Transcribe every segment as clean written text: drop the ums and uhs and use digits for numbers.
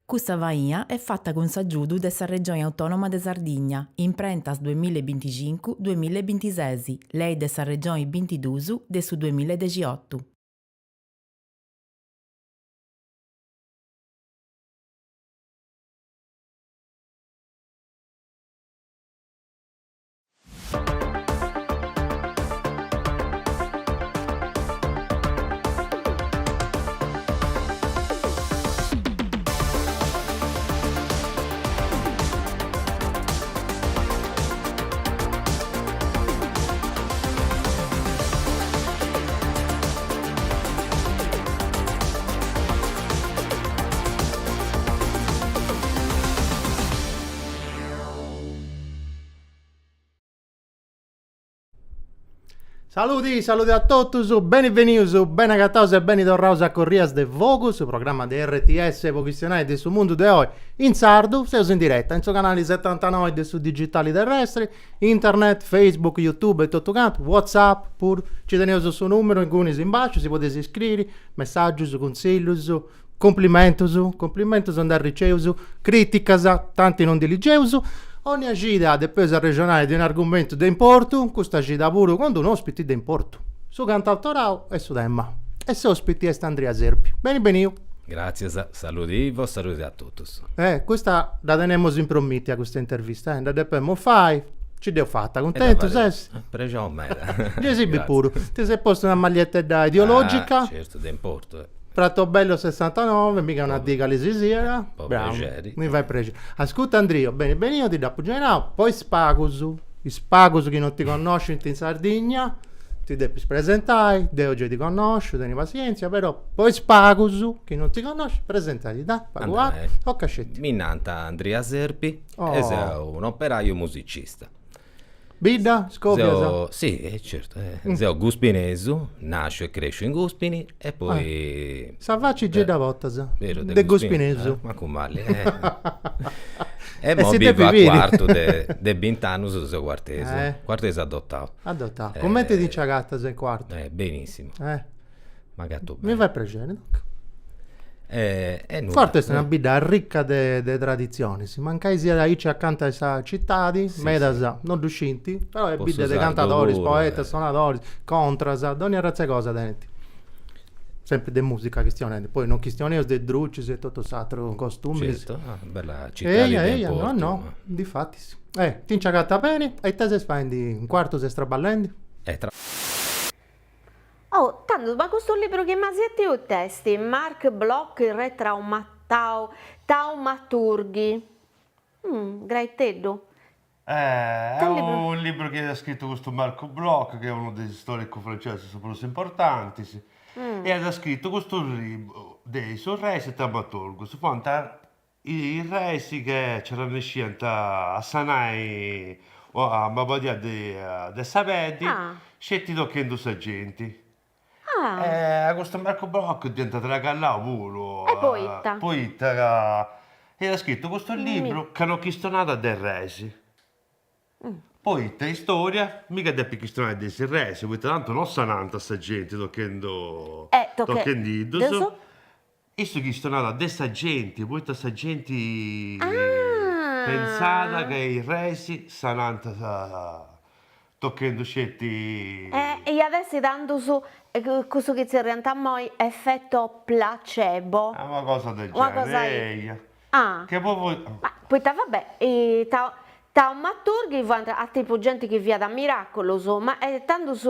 Custa faina est fata cun s'agiudu de sa Regioni Autònoma de Sardigna, Imprentas duemilla e binticincu duemilla e bintises, Lei de sa Regioni bintidus de su duemilla e dexiotu. Saludi, saludi a totus, beni benius, beni agataus e beni torraus a Corrias de Fogu, su programma de RTS po chistionai de su mundu de oi in sardu. Seus in diretta in su canali setantanoi de su digitali terrestri, internet, Facebook, YouTube e totu cantu, Whatsapp puru, nci teneus su numeru ingunis in basciu, si podeis scriri, messaggius, cunsillus, Cumplimentus, cumplimentus nd'arriceus, crìticas, tanti non ndi ligeus. Ònnia cida depeus arrexonai de un'argumentu de importu, custa cida puru cun d'un'òspiti de importu. Su cantautorau est su tema e s'òspiti est Andria Serpi. Beni beniu. Gràtzias, saludi Ivo, saludi a totus. Eh, custa dda tenemus impromìtia custa intervista, eh, dda depemus fai, nci dd'eus fata, cuntentu ses? Prexau meda. Gei si bit puru, ti ses postu una magliettedda ideologica. Ah, certu, de importu. Pratobello sessantanove, miga una dì cali si siat. Po prexeri. Mi fait prexeri. Ascurta Andrio, beni beniu, ti dd'apu giai nau, po is pagus, is pagus chi non ti connoscint in Sardigna, ti depis presentai, deu giai ti connosciu, teni passienzia, però po is pagus chi non ti connoscint, presentadì, dai, pagu pagu, tocat sceti. Mi nant Andria Serpi e seu un'operaiu musicista. Bidda? Scovias? Seu, sì, e certu, seu guspinesu, nasciu e cresciu in Guspini e poi Sa faci gei dda portas, Beru, de guspinesu. Mancu mali E imoi bivu a Cuartu de de bint'annus seu cuartesu, cuartesu adotau. Adotau. Cumenti ti nci agatas in Cuartu? Benissimu. M'agatu beni. Mi fait prexeri, duncas. E e nudda. Cuartu est una bidda ricca de de traditzionis, mancai siat aici acanta 'e sa citadi, medas non ddu scint, però est bidda de cantadoris, poetas, sonadoris, contras, dònnia arratza 'e cosa tenint. Sempri de musica chistionendi, poi non chistioneus de drucis e totu s'aturu costuminis. Certu, bella citadi Eia de eia, no importu. no, difatis. Eh, ti nci agatas beni, e ita ses faendi in Cuartu, ses traballendi? E tra Oh, tando, ma custu libru chi m'as 'etiu it'est? Marc Bloch, il re trauma-tau, taumaturghi. Mm, graiteddu. Eh, est unu libru chi at scritu custu Marc Bloch, chi est unu de is storicus francesus prus importantis, e at scritu custu libru de is reis taumaturgus, fuant Is reis chi nci arrennesciant a sanai una mobadia de sa peddi sceti tochendu sa genti. E a custu Marco Bloch dd'iant tragallau puru. E poita? Poita ca iat scritu custu libru ca no chistionat de reis. Poita in storia miga depit chistionai de is reis, poita tantu no sanant sa genti tochendu tochendiddus. Issu chistionat de sa genti, poita sa genti pentzat ca is reis sanant tochendu sceti. E iat essi tandus cussu chi tzerriant immoi effetto placebo. Una cosa del genere, eia. Ah. Che poi Ma poita va bè, taumaturghi fuant a tipu genti chi fiat miraculus, ma e tandus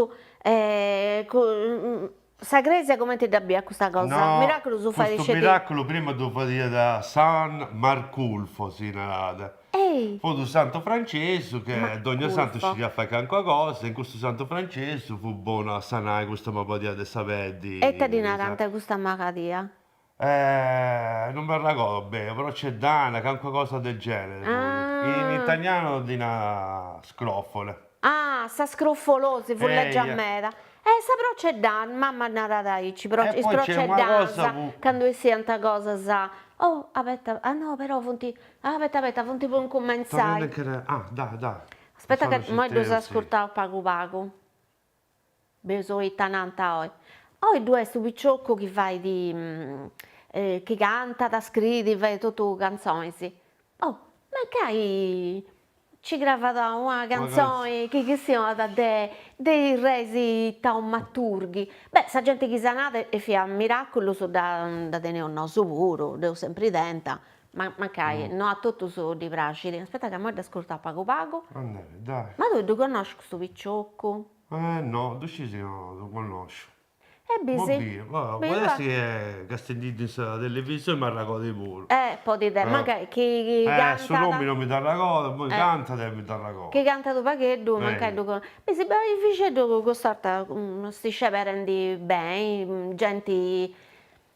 Sa cresia cumenti dda biat custa cosa? No, Miraculus fait custu sceti. miraculu prima ddu fadiat San Marculfo, si narat. Ei. Fut unu santu francesu che dogna santu scidiat fai calincuna cosa e in custu santu francesu fut bonu a sanai custa mabadia de sa peddi. E ita ddi narant custa magadia? Eh, non mi arregodo beni, però procedana, calincuna cosa del genere fut. In italiano ddi nant scrofole. Ah, sa scrofolosi fut lègia meda. Eh, sa procedana, mamma narat aici, is procedanas, candu 'essiant cosas, oh, abeta, ah no, però funt, abeta abeta, funt po incumentzai. Ah, dai, dai. Aspetta ca immoi ddus ascurtaus pagu pagu. Bieus ita nant oi. Oi ddu est u' picioccu chi fait. chi cantat, scriit, fait totu cantzonis, oh, mancai Nci cravat una cantzoni chi chistionat de de is reis taumaturghi. Beh, sa genti chi sanat e fiat miraculus dda dda teneus nosu puru, dd'eus sempri tenta, ma mancai no a totus ddi praxit. Aspetta ca imoi dd'ascurtaus pagu pagu. Dai. Ma tui ddu connoscis custu picioccu? Eh no, ddu scis ca no ddu connosciu. E bisi. Mo biu, po essi che castendiddu in sa televisioni m'arragodu puru. Eh, podit essi, mancai chi chi cantat. Eh, su nomini non mi dd'arragodu, poi cantat e mi dd'arragodu. Chi cantat u' pagheddu, mancai ddu connoscis. Bisi, Efixeddu cust'orta est sceberendi beni, genti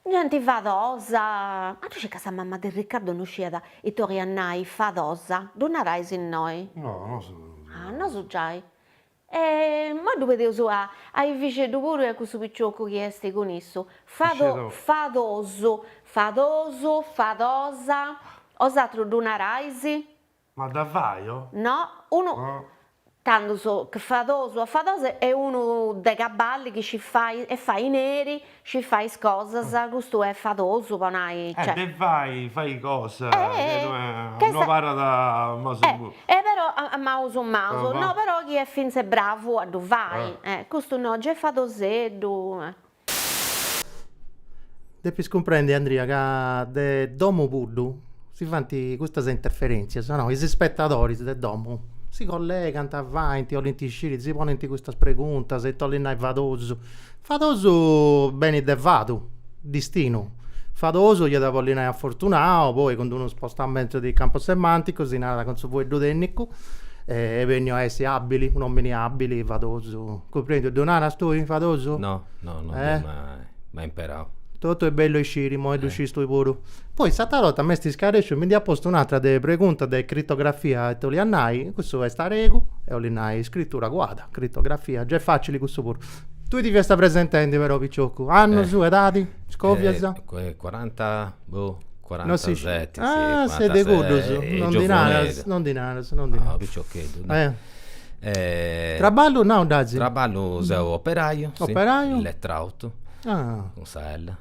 genti fadosa. Ma ddu scis ca sa mama de Riccardo no sciat ita 'oliat nai fadosa, ddu narais innoi? No, nosu. Ah, nosu giai. E imoi ddu pedeus a a Efixeddu puru e a cussu picioccu chi est cun issu. Fado fadosu, fadosu, fadosa, 'osatrus ddu narais? Ma dda fai o? No, unu tandus fadosu o fadosa est unu de caballi chi scit fai est faineri, scit fai is cosas, custu est fadosu po nai, cioè. De fai, fai cosa, che no abarrat masu. E però a mausu mausu, no però chi est finzas bravu a ddu fai, custu no, gei est fadoseddu. Depis cumprendi Andria ca de domu Puddu si faint custas interferentzias, no, is spetadoris de domu si collegant, faint, 'olint sciri, si ponint custas preguntas, ita 'olit nai fadosu. Fadosu benit de fadu, distinu. Fadosu iat a bolli nai afortunau, poi cun d'unu spostamentu di campo semantico si narat cun su fueddu tennicu, est benniu a essi abili, un'omini abili, fadosu. Cumprendiu, ddu naras tui, fadosu? No, no, no ddu mai mai imperau. Totu est bellu a isciri, imoi ddu scis tui puru. Poi s'atera 'orta m'est scaresciu, mi nd'iat postu un'atera de pregunta de critografia ita 'oliat nai, cussu est aregu e 'olit nai scritura cuada, critografia, già est facili cussu puru. Tui ti fiast presentendi però piciocu, annus, edadi, scovias? 40, boh, 47, sì, Ah, ses de cuddus, non ndi naras, non ndi naras, non ndi naras. No, piciocheddu. Traballu nau dd'as? Traballu seu operaiu, sì, Operaiu? Elettrauto, Ah. cun sa L.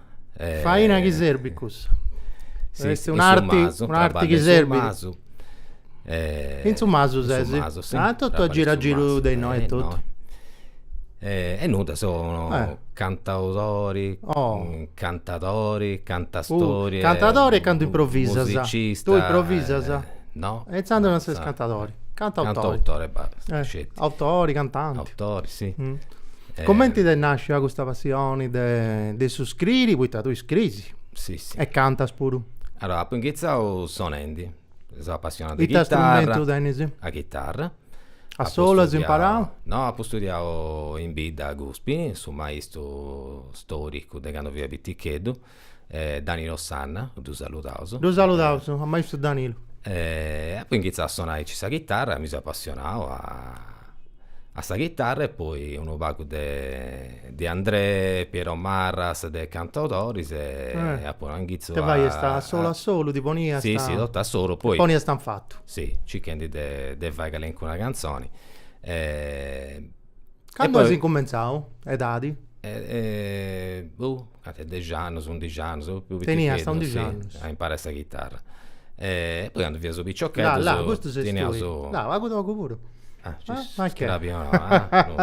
Faina chi serbit cussa. Sì, Est un'arti, un'arti chi serbit. In su Masu ses? In su Masu, sì. Ah, totu a giru a giru de innoi e totu. E nudda, seu unu cantautori, cantadori, cantastorie. Cantadori candu improvisas. Musicista. Tui improvisas? No. E intzandus non ses cantadori. Cantautori. Cantautori, basta, sceti. Autori, cantanti. Autori, sì. Comenti t'est nascia custa passioni de de su scriri, poita tui scrisi. Sì, sì. E cantas puru. Allora, apu inghitzau sonendi, seu apassionau de Ita chitarra. strumentu tenis? A chitarra. A solu as imparau? No, apu studiau in bidda a Guspini, su maistu storicu de candu fia piticheddu, Danilo Sanna, ddu saludaus. Ddu saludaus, a maistu Danilo. E apu inghitzau a sonai aici sa chitarra, mi seu apassionau a a sa chitarra e poi unu pagu de De André, Piero Marras, de cantautoris e apu inghitzu a. Ti faiast a solu a solu, ti poniast. Si, si, totu a solu, poi. Ti poniast in fatu. Si, circhendi de de fai calincuna cantzoni. Candu as incumentzau? Edadi? Boh, cantu dex'annus, undix'annus, prus piticheddu. Teniast undix'annus. A imparai sa chitarra. E poi candu fiaus piciocheddus. Là, là, custu ses tui. Là, pagu togu puru. Ah, ma che? Ah,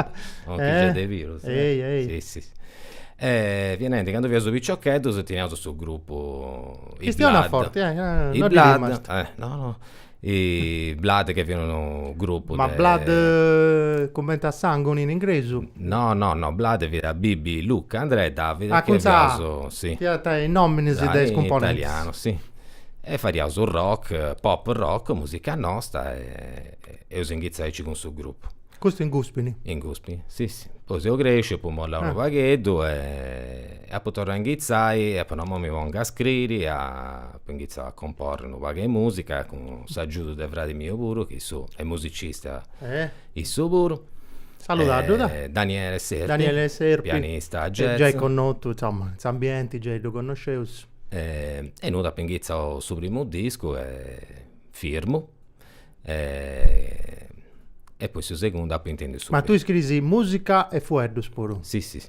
no, eh? de virus. Ei, ei. Sì, sì. E fia nendi, candu fiaus piciocheddus teniaus su gruppu i Chistiona forti, eh, I Blood, eh, no, no, i Blood che fiat unu gruppu Ma Blood cumenti a sanguni in ingresu? No, no, no, Blood fiat Bibi, Luca, Andrea e Davide ah, che fiaus, sì. Fiat is nominis de is cumponentis. Italianu, sì. E fadiaus rock, pop rock, musica nosta e Eus inghitzau aici cun su grupu. Custu in Guspini? In Guspini, si si. Poi seu cresciu, apu mollau unu pagheddu e apu torrau a inghitzai e apu nau, imoi mi pongu a scriri, apu inghitzau a comporri unu pagu 'e musica cun s'agiudu de fradi miu puru, chi issu est musicista issu puru. Saludaddu dai. Daniele Serpi. Daniele Serpi. Pianista jazz. Giai connotu, insoma, in s'ambienti giai ddu connosceus. E nudda, apu inghitzau su primu discu e firmu E e poi su segundu apu intendiu su. Ma tui scrisi musica e fueddus puru? Si si.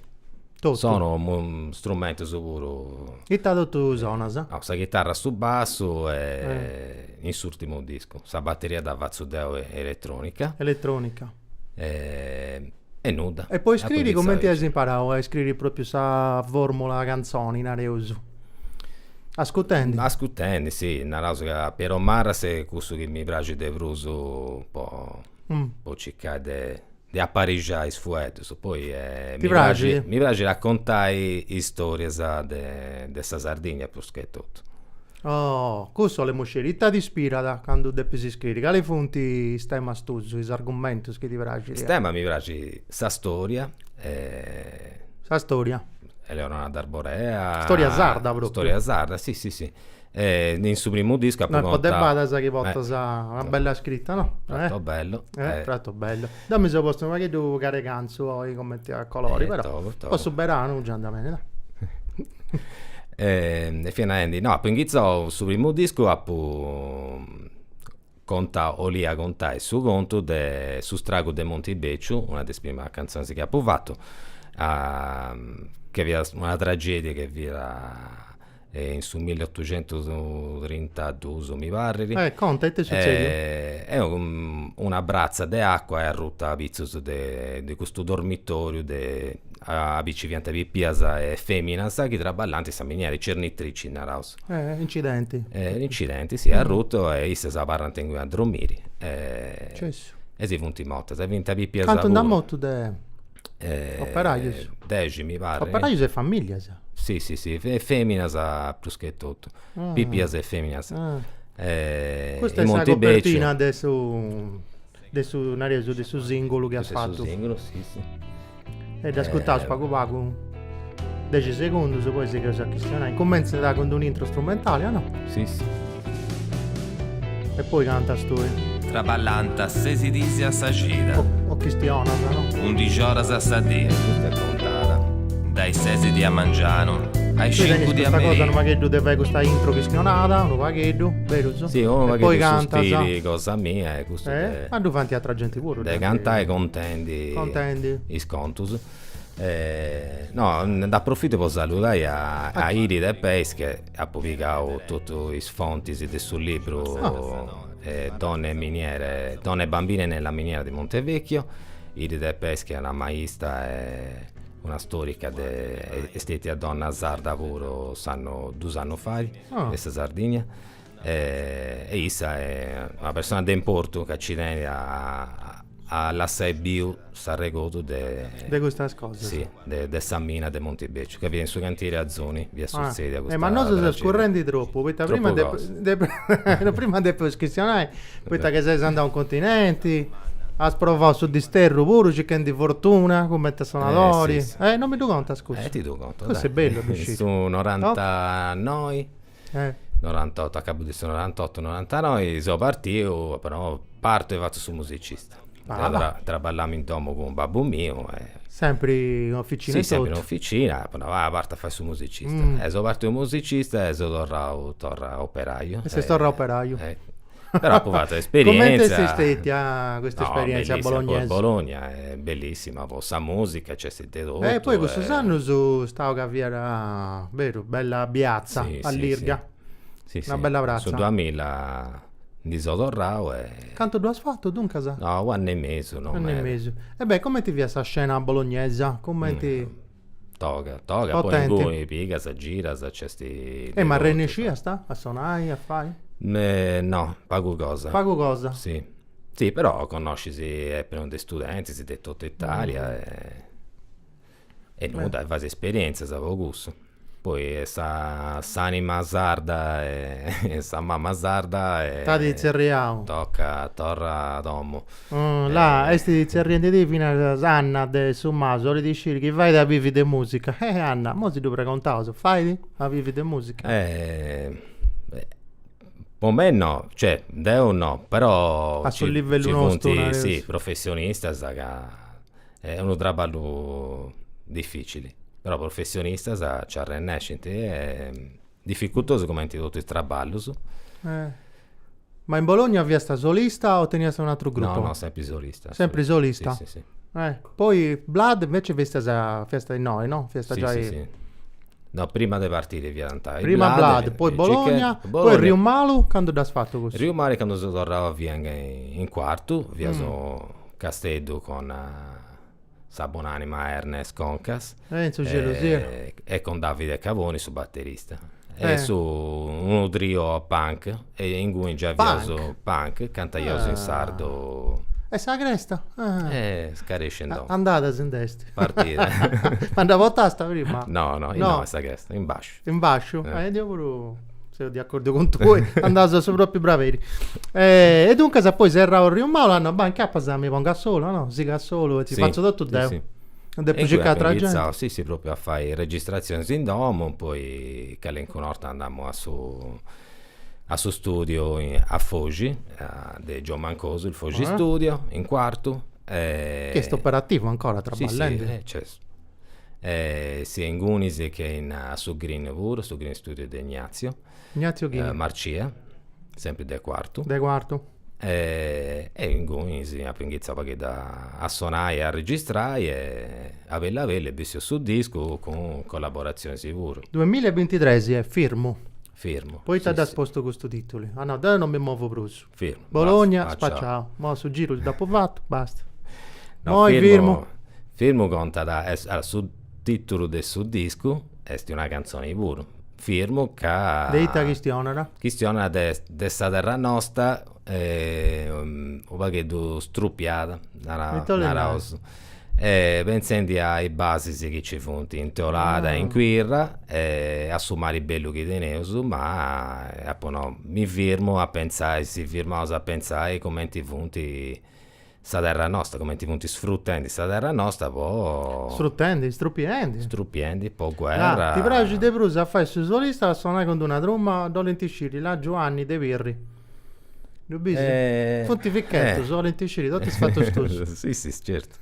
Totu. Sono strumentus puru. Ita totu sonas? No, sa chitarra, su bassu e in s'urtimu discu. Sa batteria dda fatzu deu eletronica. Eletronica. E nudda. E po iscriri cumenti as imparau a iscriri propriu sa formula cantzoni, nareus? Ascurtendi? Ascurtendi, si, naraus ca Piero Marras est cussu chi mi praxit de prus po po circai de de aparixai is fueddus, poi mi praxit mi praxit a contai istorias de de sa Sardigna prus che totu. Oh, cussu 'olemus sciri, ita ti ispirat candu depis iscriri, cali funt is temas tuus, is argumentus chi ti praxit? Is temas mi praxit sa storia Sa storia. Eleonora d'Arborea. Storia sarda propriu. Storia sarda, si si si. E in su primu discu apu contau. No est po de badas chi portas una bella scrita, no? Pratobello. Pratobello. Deu mi seu postu unu pagheddu caregantzu oi cumenti a colori, però po su beranu già andat beni, dai. E fia narendi, no, apu inghitzau su primu discu apu contau, 'olia contai su contu de su stragu de Montibeciu, una de is primas cantzonis chi apu fatu, chi fiat una tragedia chi fiat in su milliotuxentus-trintadus mi parrit. Eh, conta, ita est sutzediu? E una bratza de acua est arruta apitzus de de custu dormitoriu de abi nci fiant pipias e feminas chi traballant in sa miniera, cernitrici naraus. Eh, incidenti. Eh, incidenti, sì, arrutu e issas abarrant inguni a dromiri e Cessu. e si funt mortas, e fiant pipias Cantu nd'at mortu de operaius? Dexi mi parrit. Operaius e familias. Sì, sì, sì, e feminas prus che totu, pipias e feminas. Custa est sa copertina de su de su nareus de su singulu chi as fatu. De su singulu, sì, sì. E dd'ascurtaus pagu pagu, dexi segundus, poi sigheus a chistionai. Incumentzat cun d'unu intro strumentali, o no? Sì, sì. E poi cantas tui. Traballanta sesi disi a sa cida. O chistionas, no? Undixi oras a sa dì. Custa est contada. Dae is sesi di a mangianu a is cincu di a merì. Custa cosa unu pagheddu de fai custa intro chistionada, unu pagheddu, berus? Sì, unu pagheddu su stili cosa mia e custu de. Ma ddu faint atra genti puru. De cantai contendi. Contendi. Is contus. No, nd'aprofitu po saludai a a Iride Pes che apu pigau totu is fontis de su libru Donne e miniere, Donne e bambine nella miniera di Montevecchio, Iride Pes chi est una maista e una storica de est stetia donna sarda puru s'annu dus annus fait de sa Sardigna e issa est una persona de importu ca ci tenit a a lassai biu s'arregodu de De custas cosas. Si, de de sa mina de Montibeciu, ca fiat in su cantieri Azuni, fiat sutzedia custa Eh, ma nosu seus currendi tropu, poita prima de prima depeus chistionai, poita che ses andau in continenti, as provau su disterru puru circhendi fortuna cumenti sonadori, eh non mi ddu contas cussu? Eh ti ddu contu, dai. Cussu est bellu a ddu sciri. In su norantanoi, Norantotu, acabu de su norantotu, norantanoi, seu partiu, però partu e fatzu su musicista. Ah. Traballamu in domu cun babbu miu e. Sempri in oficina e totu. Sempri in oficina, apu nau, ah, partu a fai su musicista. E seu partiu musicista e seu torrau torra operaiu. E ses torrau operaiu. Però apu fatu esperienza. Cumenti est stetia custa esperienza bolognesa? Bologna est bellissima po sa musica, nc'est de totu. E poi cussus annus stau ca fiat, beru, bella piatza, allirga. Sì, sì. Una bella pratza. Su duamilla ndi seu torrau e. Cantu ddu as fatu duncas? No, u' annu e mesu, no meda. Annu e mesu. E beh, cumenti fiat sa scena bolognesa? Cumenti. Toga, toga, poi inguni pigas, giras, nc'est. E ma arrennesciast a sonai, a fai? No, pagu cosa. Pagu cosa? Si, si, però connoscis, est prenu de studentis de totu Italia e e nudda, e fais esperienzias po cussu. Poi sa s'anima sarda e sa mama sarda e. T'at tzerriau. Toca, torra a domu. Là, est tzerriendi-ti finas Anna de Su Masu, 'olit sciri chi fait a bivi de musica. Eh Anna, mo si ddu pregontaus, fait a bivi de musica? Po mei no, cioè deu no, però A su livellu nostu, nci funt, sì, professionistas ca est unu traballu dificili, però professionistas nci arrennescint, est dificultosu cumenti totu is traballus. Ma in Bologna fiast solista o teniast un'atru gruppu? No, no, sempri solista. Sempri solista? Si, si, si. Eh, poi Blood invece fiast fiast innoi, no? Fiast Sì, giai sì, sì. No, prima de partiri fiant is Prima Blood, Blood, poi i Bologna, Cicchetti, poi Bologna. Riu Malu, candu dd'as fatu cussu? Riu Malu candu seu torrau a fia in Quartu, fiaus Casteddu cun sa bonanima Ernest Concas Eh, in su cielu siat. e con Davide Cavoni su batterista. E su unu trio punk e inguni giai fiaus punk, cantaiaus in sardu. E sa cresta? E scarescia in domu. Andada si nd'est. Partida. Ma dda portasta prima? No, no, no sa cresta, in basciu. In basciu? Eh deu puru seu de acordiu cun tui, andaus a su propriu braberi. E duncas poi serrau Riu Malu, at nau, bah, incapas mi pongu a solu, no? Sigu a solu e si fatzu totu deu. Non depu circai atra genti. Sì, sì, propriu a fai registrazionis in domu, poi calincuna 'orta andamu a su a su studiu a Foxi, de Joe Mancosu, il Foxi Studio, in Quartu. Chi est operativu ancora, traballendi. Sì, sì, c'est sia ingunis che in a su Green puru, su Green Studio de Ignazio. Ignazio chini? Marcia, sempri de Quartu. De Quartu. E ingunis apu inghitzau u' pagheddu a sonai e a registrai e a bellu a bellu est bessiu su discu cun collaboratzionis puru. Duamilla e bintitres est Firmu. Firmu. Poita dd'as postu custu titulu? As nau, deu non mi movu prus. Firmu. Bologna, spaciau. Mo su giru dd'apu fatu, basta. Moi firmu. Firmu contat, allora su titulu de su discu est una cantzoni puru, Firmu ca. De ita chistionat? Chistionat de de sa terra nosta u' pagheddu strupiada, naraus, pentzendi a is basis chi nci funt in Teulada e in Quirra e a su mari bellu chi teneus, ma apu nau, mi firmu a pentzai, si firmaus a pentzai cumenti funt sa terra nosta, cumenti funt sfrutendi sa terra nosta po. Sfrutendi, strupiendi. Strupiendi po guerra. Ti praxit de prus a fai su solista o a sonai cun d'una truma? Dd'olint sciri, là Giuanni de Pirri. Ddu bis? Funt ficchetus, olint sciri totu is fatus tuus. Si si, certu.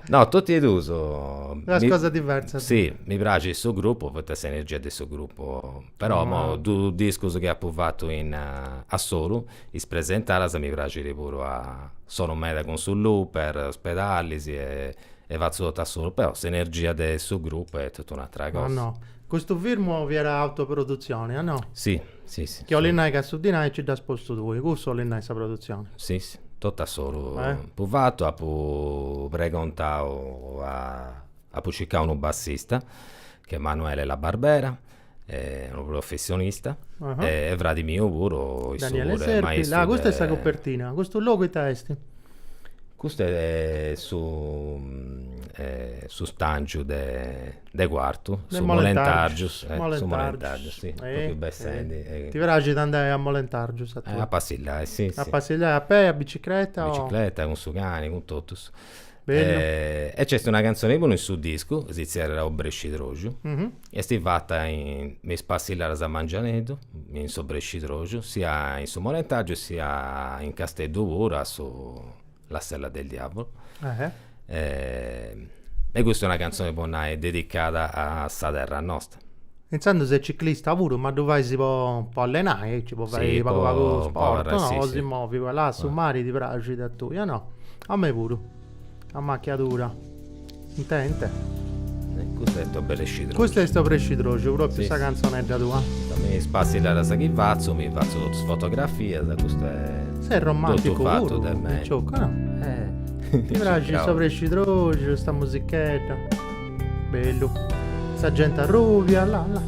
No, totu e duus. Duas cosas diversas. Si, mi praxit su gruppu, poita s'energia de su gruppu, però mo dus discus chi apu fatu in a solu, is presentadas mi praxit puru a sonu meda cun su looper, is pedalis e fatzu totu a solu, però s'energia de su gruppu est totu un'atera cosa. No no, custu Firmu fiat autoprodutzioni, o no? Si, si si. Chi 'olit nai ca su dinai nci dd'as postu tui, cussu 'olit nai sa produtzioni. Si si, totu a solu apu fatu, apu pregontau a, apu circau unu bassista, che Emanuele La Barbera, unu professionista, e fradi miu puru, issu Daniele puru est Serpi, maistu là, custa est sa de copertina, custu logu ita est? Custu est su su stangiu de de Quartu, De su Molentargius, Molentargius, su Molentargius, si, propriu bessendi. Ti praxit andai a Molentargius a tui? A passillai, si, si. A passillai a pei, a bicicreta o? Bicicreta, cun su cani, cun totus. Bellu. E nc'est una cantzoni puru in su discu, si zerriat Obrescidroxu, est fata in me is passilladas a mangianeddu, in s'Obrescidroxu, sia in su Molentargius sia in Casteddu puru a su La Sella del Diavolo. E custa est una cantzoni po nai dedicada a sa terra nosta. Intzandus ses ciclista puru, ma ddu fais po po allenai, aici po fai pagu pagu sport, no? Po si movi, là su mari ti praxit a tui, o no? A mei puru, a macchiadura. Inte inte. Custu est Obrescidroxu. Custu est Obrescidroxu, propriu sa cantzonedda tua. Me is passilladas chi fatzu, mi fatzu totus is fotografias, custu est Ses romanticu totu fatu puru, de mei. picioccu, no? Ti praxit s'Obrescidroxu, sta musichedda. Bellu. Sa genti arrubia, là là.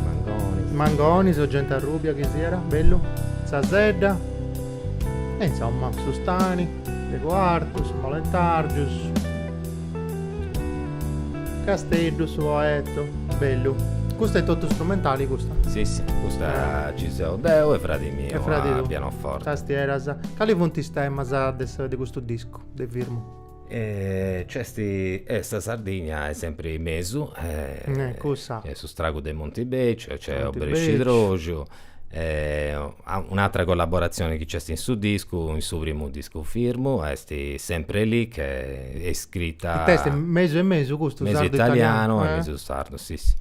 Mangonis. Mangonis o genti arrubia chi siat, bellu. Sa sedda. E insomma, su stani, de Cuartu, su Molentargius. Casteddu, su Poetto, bellu. Custa est totu strumentali custa? Si si, custa ci seu deu e fradi miu a pianoforti. Tastieras. Cali funt is temas de custu discu de Firmu? Nc'est e sa Sardigna est sempri in mesu, cussa. Nc'est su stragu de Montibeciu, nc'est Obrescidroxu, un'atera collaboratzioni chi nc'est in su discu, in su primu discu Firmu, est Sempre lì che est scrita. Ita est mesu e mesu custu, sardu italianu? Mesu italianu e mesu sardu, si si.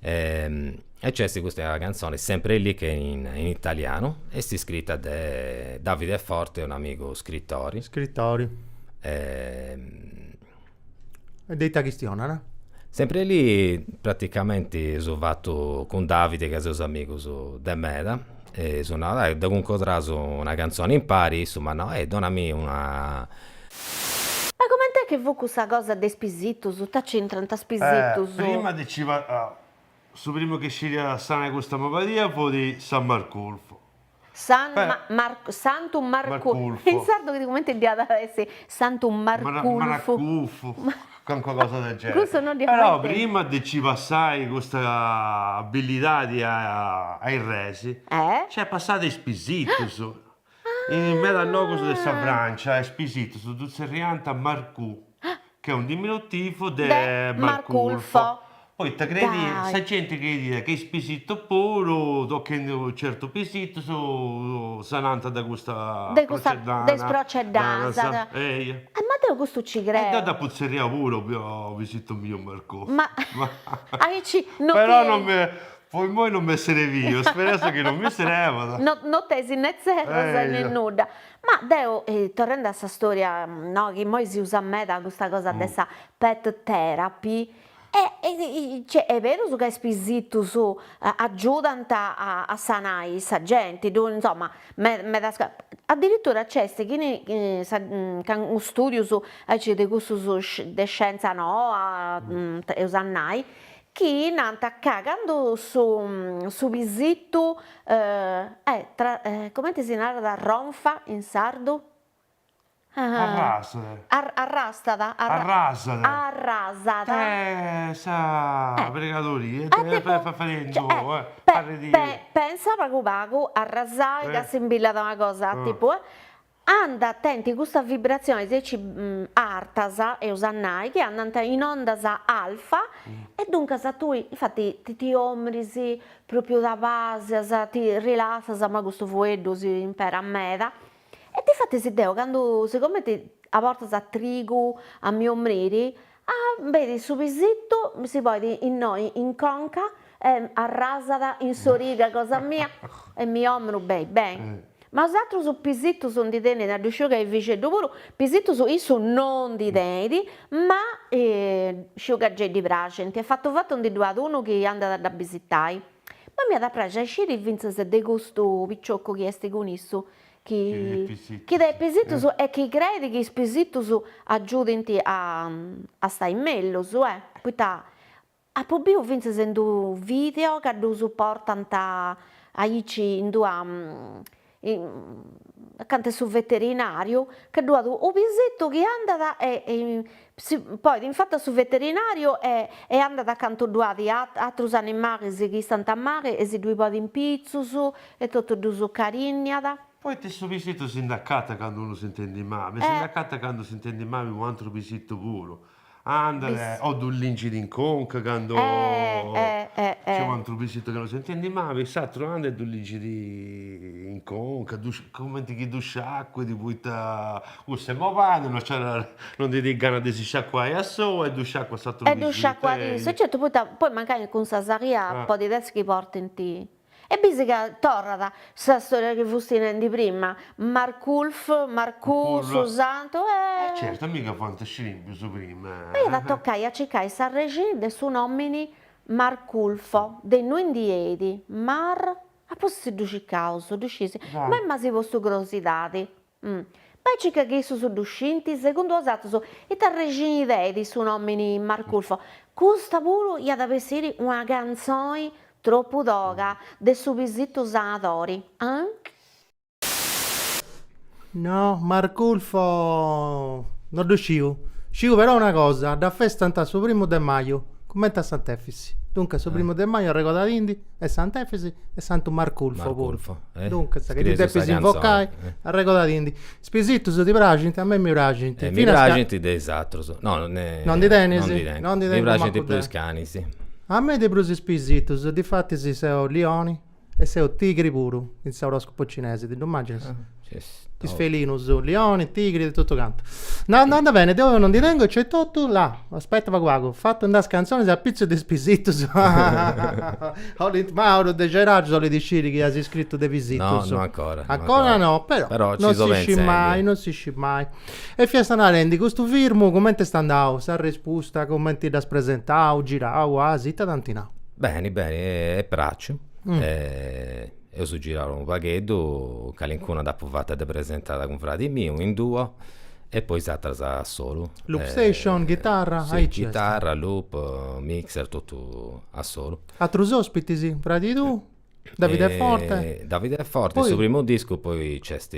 E nc'est custa cantzoni Sempre lì che in italianu, est scrita de Davide Forte, un'amigu scritori. Scritori. E de ita chistionat? Sempre lì praticamenti eus fatu cun Davide ca seus amigus de meda e eus nau dai dda cuncodraus una cantzoni impari, issu m'at nau eh donami una Ma coment'est chi fut cussa cosa de is pisitus? Ita c'intrant is pisitus? Prima de ci su primu chi sciriat sanai custa mobadia fut San Marculfo. San Mar Santu Marculfu. In sardu cumenti dd'iat a essi Santu Marculfu. Marculfu, calincuna cosa del genere. Cussu non dd'iat mai Però prima de ci passai custa abilidadi a is res, nc'est passada a is pisitus. In medas logus de sa Francia is pisitus ddus tzerriant Marcù, chi est unu diminutivu de Marculfo, poita crediat, sa genti crediat chi is pisitus puru, tochendi certus pisitus, sanant de custa De custa, de is proceddanas. Eia. Ma deu custu ci creu. E deu dd'apu tzerriau puru a pisitu miu Marcù. Ma aici no ti. Però non mi Po immoi non m'est srebiu, spereus chi non mi srebat. No no tenis ne tzerras ne nudda. Ma deu, torrendi a sa storia, no, chi immoi si usat meda custa cosa de sa pet therapy, e cioè est berus ca is pisitus agiudant a sanai sa genti, ddu insoma medas adiritura nc'est chini ca studius aici de cussus de scienza noa, eus a nai, chi nant ca candu su su pisitu eh comente si narat ronfa in sardu? Arrasat. Arrastat? Arrasat. Arrasat. Eh sa pregadoria fadendu parrit. Pensa pagu pagu arrasai ca assimbillat a una cosa tipu Andat tenint custas vibratzionis aici artas, eus a nai, chi andant in ondas alfa e duncas tui, infati, ti ti omris, propriu t'apasias, ti rilassas, ma custu fueddu si imperat meda, e difatis deu candu, sigomenti a bortas trigu a mi omriri, benit su pisitu, si ponit innoi in conca e arrasat in s'origa cosa mia e mi omru beni beni. Ma 'osatrus pisitus ndi tenit, ddu sciu ca Efixeddu puru, pisitus issu no ndi tenit, ma sciu ca gei ddi praxint e fatu fatu ndi ddu at unu chi andat a dd'abisitai. Ma m'iat a praxi a sciri fintzas de custu picioccu chi est cun issu, chi chi tenit pisitus e chi creit chi is pisitus agiudint a a stai mellus, eh, poita Apu biu fintzas in d'unu video ca ddus portant aici in d'una acanta 'e su veterinariu, ca ddu at unu pisitu chi andat e si ponit in fatu a su veterinariu e e andat acantu ddu at atrus animalis chi istant mali e si ddui ponit in pitzus e totu ddus carinniat. Poita su pisitu si nd'acatat candu unu s'intendit mali, si nd'acatat candu s'intendit mali u' atru pisitu puru Andat o ddu lingit in conca candu nc'est u' atru pisitu chi non s'intendit mali, s'atru andat e ddu lingit in conca, cumenti chi ddu sciacuit, poita cussu est mobadu, non non ndi tenit gana de si sciacuai a sou e ddu sciacuat s'atru pisitu. E ddu sciacuat issu, e certu poita poi mancai cun sa salia podit essi chi portint E bisi ca torrat sa storia chi fusti nendi prima, Marculf, Marcù, su santu e. E certu, miga fuant scrimpius prima. Ma iat a tocai a circai s'arrexini de su nomini Marculfo, de innui ndi 'enit, Mar, a pustis ddu circaus, ddu scis, ma m'as postu crosidadi. Bai circa chi issus ddu scint, segundu 'osatrus, ita arrexini tenit su nomini Marculfo? Custa puru iat a bessiri una cantzoni tropu toga de su pisitu sanadori, ah? No, Marculfo no ddu sciu. Sciu però una cosa, dd'afestant su primu de maju, cumenti a Sant'Efisi. Duncas su primu de maju arregodadindi est Sant'Efisi e Santu Marculfo puru. Marculfo, eh. Duncas, chi ti depis invocai, arregodadindi. Is pisitus ti praxint? A mei mi praxint. Eh, mi praxint de is atrus. No, non ndi tenis? Non ndi tengu. Mi praxint prus is canis. A mei de prus is pisitus, difatis seu lioni. E seu tigri puru in s'oroscopo cinese, ti ddu immaginas? Is felinus, lioni, tigri e totu cantu. Andat bene, deu non ndi tengu e c'est totu, là, aspetta pagu pagu, fatu nd'as cantzonis apitzus de is pisitus. Olit Mauru de Geragiu 'olit sciri chi as iscritu de pisitus. No, no ancora. Ancora no, però, però non si scit mai, non si scit mai. E fiast narendi, custu firmu cumenti est andau, s'arrespusta, cumenti dd'as presentau, girau, as, ita t'ant nau? Beni, beni, est praxiu. Eus girau unu pagheddu, calincuna dd'apu fata de presentada cun fradi miu in duo e poi is ateras a solu. Loop station, ghitarra, aici est. Ghitarra, loop, mixer, totu a solu. Atrus ospitis, fradi tuu, Davide Forte. Davide Forte, in su primu discu poi nc'est,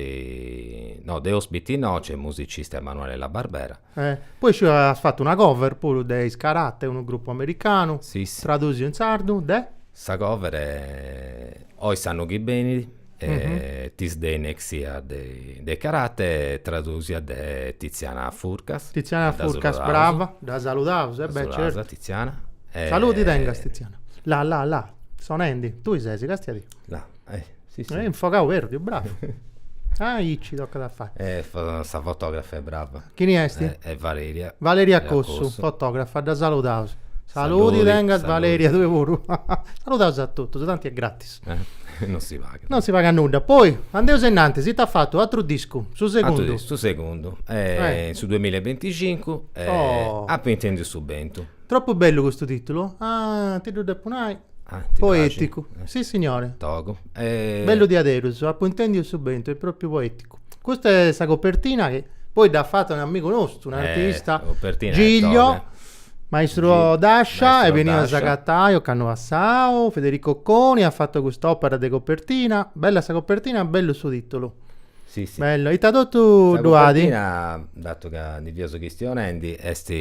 no de ospiti no, nc'est musicista Emanuele La Barbera. Poi sciu as fatu una cover puru de is Karate, unu gruppu americanu, tradusiu in sardu de? Sa cover est Oi s'annu chi benit, This Day Next Year de Karate, tradusia de Tiziana Furcas. Tiziana Furcas, brava, dda saludaus, e beh certu. Tiziana. Saludi tengas Tiziana. Là là là, sonendi, tui ses, castiadì. Là, eh. Si, si. Infogau perdiu, bravu. Aici tocat a fai. Eh, sa fotografa est brava. Chini est? Est Valeria. Valeria Cossu, fotografa, dda saludaus. Saludi tengas Valeria tui puru. Saludaus a totus, tanti est gratis. Non si pagat. Non si pagat nudda. Poi, andeus innantis, ita as fatu? Atru discu, su segundu. Su segundu, in su duemillaebinticincu, Apu intendiu su bentu. Tropu bellu custu titulu. Ah, ti ddu depu nai. Ah, ti Poeticu. Si signore. Togu. Bellu diaderus, apu intendiu su bentu, est propriu poeticu. Custa est sa copertina chi poi dd'at fata un'amigu nostu, un'artista, Giglio, maistru d'ascia, est beniu a s'agatai ocannu passau, Federico Coni at fatu cust'opera de copertina, bella sa copertina, bellu su titulu. Si si. Bellu, ita totu ddu at? Sa copertina, datu ca ndi fiaus chistionendi, est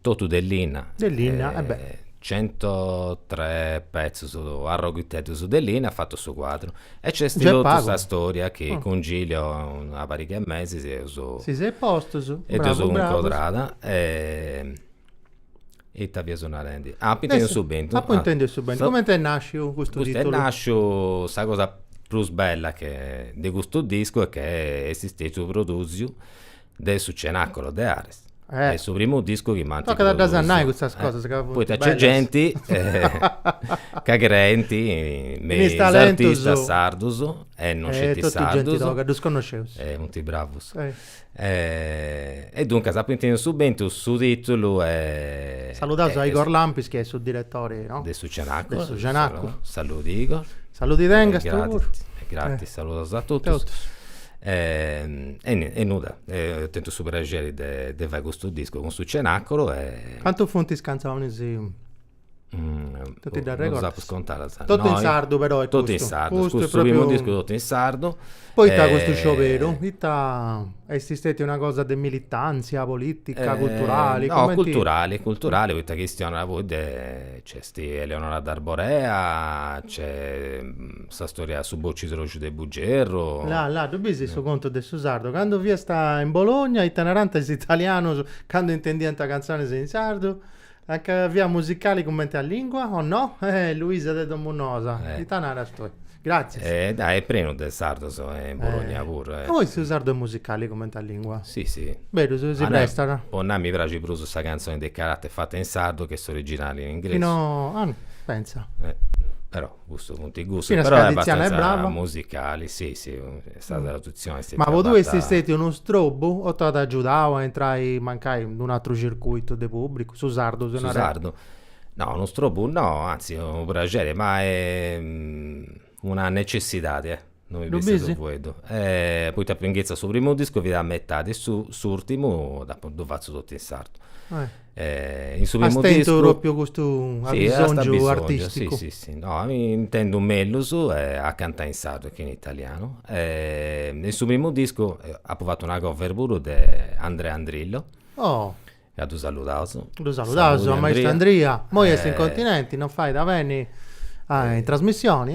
totu de linna. De linna, e beh. Centotre petzus, arroghiteddus de linna at fatu su cuadru. E nc'est totu sa storia chi cun Giglio una pariga 'e mesis eus. Si seis postus, e dd'eus cuncodrada e ita fiaus narendi? Ah, apu intendiu su bentu. Apu intendiu su bentu. Cumenti est nasciu custu titulu? Custu est nasciu, sa cosa prus bella che de custu discu est che est stetiu produsiu de su Cenacolo de Aresti. Eh. Est su primu discu chi m'ant Tocat a ddas nai custas cosas ca funt Poita nc'est genti ca creint me is artistas sardus e non sceti sardus. Totu genti toga, ddus connosceus. E funt bravus. E duncas apu intendiu su bentu, su titulu est. Saludaus a Igor Lampis chi est su diretori, no? De su Cenacolo. De su Cenacolo. Saludi Igor. Saludi tengas tui puru. Est gratis, saludaus a totus. E e nudda, apu tentu su praxeri de de fai custu discu cun su Cenacolo e. Cantu funt is cantzonis? Tu ti dd'arregordas? Non ddas apu scontadas. Totu in sardu però est custu. Totu in sardu, custu primu discu totu in sardu. Poita custu scioberu? Ita est stetia una cosa de militantzia politica, culturali? No, culturali, culturali, poita chistionat poi de, nc'est Eleonora d'Arborea, nc'est sa storia su bocidroxu de Buggerru. Là, là, ddu bisi su contu de su sardu, candu fiast in Bologna ita narant is italianus candu intendiant cantzonis in sardu? Anca fiat musicali cumenti a lingua o no? Eh, Luisa de Domunosa, ita naras tui? Gratzias. Eh, dai, est prenu de sardos in Bologna puru. E poi su sardu est musicali cumenti a lingua. Si, si. Berus, si prestat. Po nai mi praxit prus sa cantzoni de Karate fata in sardu che s'originali in ingresu. Chi no, ah, pentza. Però custus funt gustus, però est abbastanza musicali, si, si, sa tradutzioni est Ma po tui est stetiu unu strobu o t'at agiudau a intrai mancai in un'atru circuitu de pubbricu, su sardu Su sardu? No, unu strobu no, anzi unu praxeri, ma est una necessidadi, eh, non mi bessit su fueddu, poita apu inghitzau su primu discu fiat a metadi e su s'urtimu ddu fatzu totu in sardu. In su primu discu. As tentu propriu custu abisongiu artisticu. Si, si, si, no, mi intendu mellus a cantai in sardu che in italianu. In su primu discu apu fatu una cover puru de Andrea Andrillo. Oh. Ca ddu saludaus. Ddu saludaus, a maistu Andria. Moi est in continenti, non fait a benni in trasmissioni,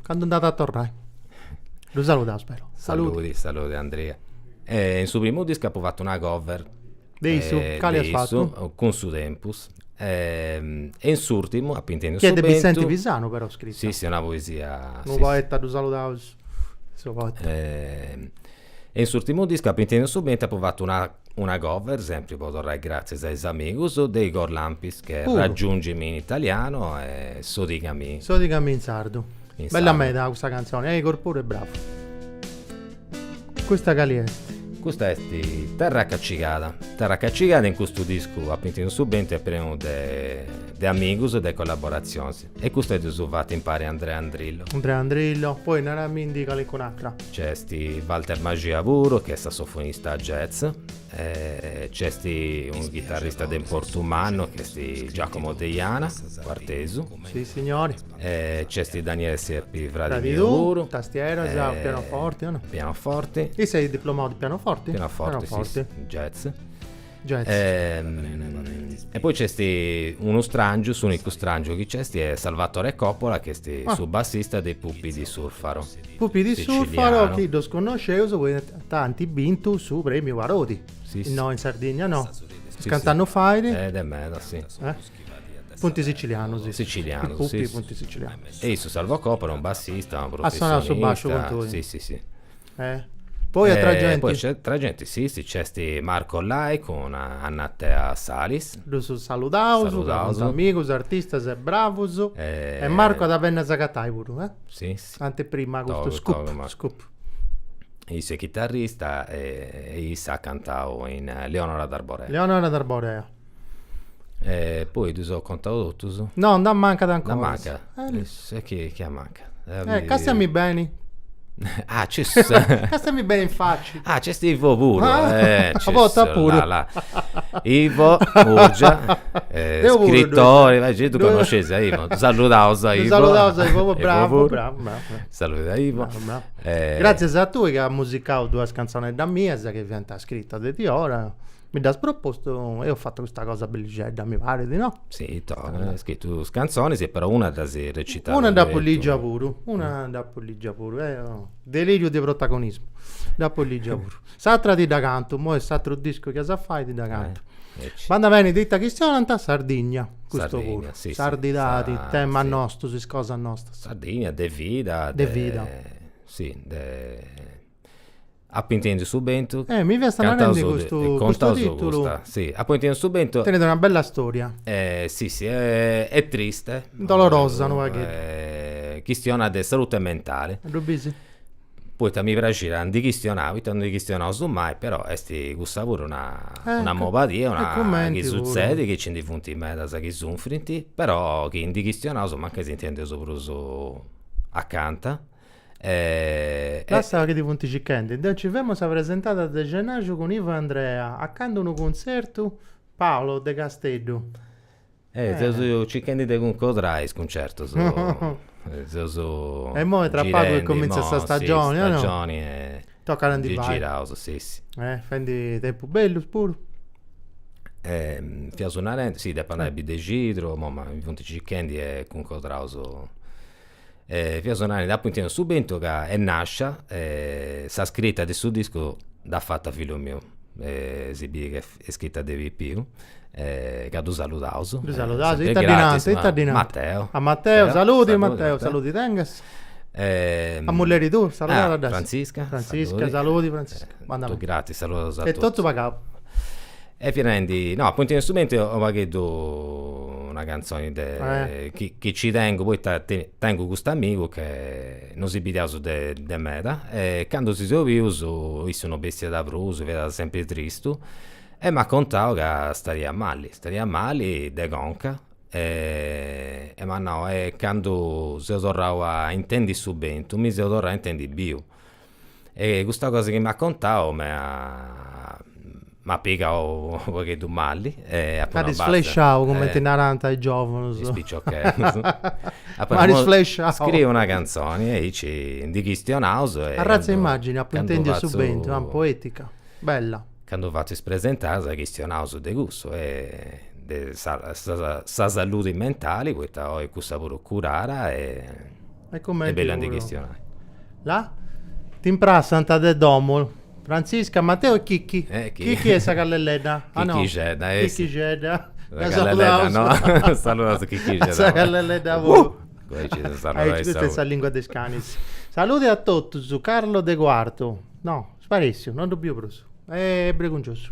candu nd'at a torrai. Ddu saludaus però. Saludi, saludi Andria. In su primu discu apu fatu una cover De issu, cali as fatu? Cun su tempus. E in s'urtimu apu intendiu su Chi est de bentu. Vicenti Pisanu però scrita. Si si, una poesia. Unu poeta, ddu saludaus, su poeta. E in s'urtimu discu apu intendiu su bentu apu fatu una una cover, sempri po torrai gratzias a is amigus, de Igor Lampis, che est Raggiungimi in italiano e Sodigami. Sodigami in sardu. Bella meda custa cantzoni, e Igor puru est bravu. Custa cali est? Custa est Terra Cacigada. Terra Cacigada in custu discu Apu intendiu su bentu est prenu de de amigus e de collaboratzionis. E custa dd'eus fata impari a Andrea Andrillo. Andrea Andrillo, poi naramindi calincun'atra. Nc'est Walter Maxia puru, chi est sassofonista jazz, e nc'est unu chitarrista de importu mannu, chi est Giacomo Deiana, cuartesu. Si signori. E nc'est Daniele Sierpi, fradi miu puru. Tastieras, pianoforti, o no? Pianoforti. Isse est diplomau de pianoforti? Pianoforti, si, jazz. Jazz. E poi nc'est unu strangiu, s'unicu strangiu chi nc'est est Salvatore Coppola chi est ah. su bassista de Pupi di Surfaro. Pupi di Surfaro chi ddos connosceus poita ant bintu su premiu Parodi. Sì, sì. No in Sardigna no. Sì, Cant'annu sì. fait? Eh, de meda, sì. Eh? Funt sicilianus. Sicilianus, Pupi sì. Funt sicilianus. E issu Salvo Coppola è un bassista, un professionista. A sonau su basciu cun tui. Sì, sì, sì. Eh. Poi atra genti. Poi c'è atra genti, sì, sì, nc'est Marco Lai cun Anna Tea Salis. Ddus saludaus, Saludaus. funt amigus, artistas e bravus. E Marco at a benni a s'agatai puru, eh. Sì, sì. Anteprima custu Togu, scoop, togu Marco. scoop. Issu est chitarrista e issa at cantau in Leonora d'Arborea. Leonora d'Arborea. E poi ddus apu contau totus? No, nd'ammancat ancora. Nd'ammancat? E chi chi ammancat? Eh, castiami beni. Ah, c'est Castiami beni in facci. Ah, c'est Ivo puru. Ah, eh, a bortas puru. Là, là. Ivo Murgia, eh, scrittore, vai, ddu connosceis a Ivo. Saludaus a Ivo. Saludaus a Ivo, bravo, bravo, bravo. Saludu a Ivo. Bravo, bravo. Gratzias a tui chi as musicau duas cantzoneddas mias chi fiant scritas de diora. Mi dd'as propostu e eus fatu custa cosa bellixedda, mi parit, no? Si, toga, as scritu duas cantzonis e però una dd'as recitada. Una dd'apu ligia puru, una dd'apu ligia puru, deliriu de protagonismu, dd'apu ligia puru. S'atra ti dda cantu, imoi s'atru discu chi as a fai ti dda cantu. Bandat beni, de ita chistionant? Sardigna, custu puru, sardidadi, temas nostus, is cosas nostras. Sardigna, de vida. De vida. Si, de Apu intendiu su bentu. Eh, mi fiast narendi custu, custu titulu. Custa, si, apu intendiu su bentu. Tenit una bella storia. Eh, si, si, est triste. Dolorosa unu pagheddu. Chistionat de salute mentale. Ddu bisi? Poita mi praxit a ndi chistionai, poita non ndi chistionaus mai, però est cussa puru una una mobadia, una chi sutzedit, chi nci ndi funt medas chi sunfrint, però chi ndi chistionaus mancai s'intendeus prus acanta E... Lassa chi ti funt circhendi. Deu nci femu a sa presentada de Genaxu cun Ivo e Andrea, a candu unu cuntzertu, Paolo de Casteddu. Eh, seus circhendi de cuncodrai is cuncertus. Seus E imoi tra pagu cumintzat sa stagioni, o no? Stagioni e... Tocat a ndi fai. Giraus, si si. Eh, fendi tempus bellus puru. Fiaus narendi, si, depu andai a Biddexidru, ma mi funt circhendi e cuncodraus E fiaus narendi, apu intendiu su bentu ca est nascia, sa scrita de su discu dd'at fata fillu miu, si biri ca est scrita de pipiu, ca ddu saludaus. Ddu saludaus, ita ddi nant, ita ddi nant? Matteo. A Matteo, saludi Matteo, saludi tengas. A mulleri tua, saludada dd'as? Frantzisca. Frantzisca, saludi Frantzisca. Totu gratis, saludaus a totus. E totu pagau. E fia narendi, no, apu intendiu su bentu u' pagheddu una cantzoni de chi chi ci tengu, poita tengu custu amigu che no si bidiaus de de meda e candu si seus bius issu no bessiat prus, fiat sempri tristu e m'at contau ca stadiat mali, stadiat mali de conca e e m'at nau, e candu seu torrau a intendi su bentu mi seu torrau a intendi biu E custa cosa chi m'at contau m'at pigau u' pagheddu mali e apu T'at sflesciau, cumenti narant is giovunus. Is piciocheddus. M'at sflesciau. Scriu una cantzoni e aici ndi chistionaus e. Arratza 'e immagini, apu intendiu su bentu, ah poetica, bella. Candu fatzu is presentadas chistionaus de cussu e de sa sa saludi mentali, poita oi cussa puru curara e est bellu a ndi chistionai. Là T'imprassant de domu Frantzisca, Matteo e Chicchi. Chicchi est sa callelledda. Ah no. Chicchixedda, eh. Chicchixedda. Sa calleledda, no? Saludaus Chichixedda. Sa calleledda puru. Aici Custa est sa lingua de is canis. Saludi a totus, Carlo de Cuartu. No, sparèssiu, non ddu biu prus. Est bregungiosu.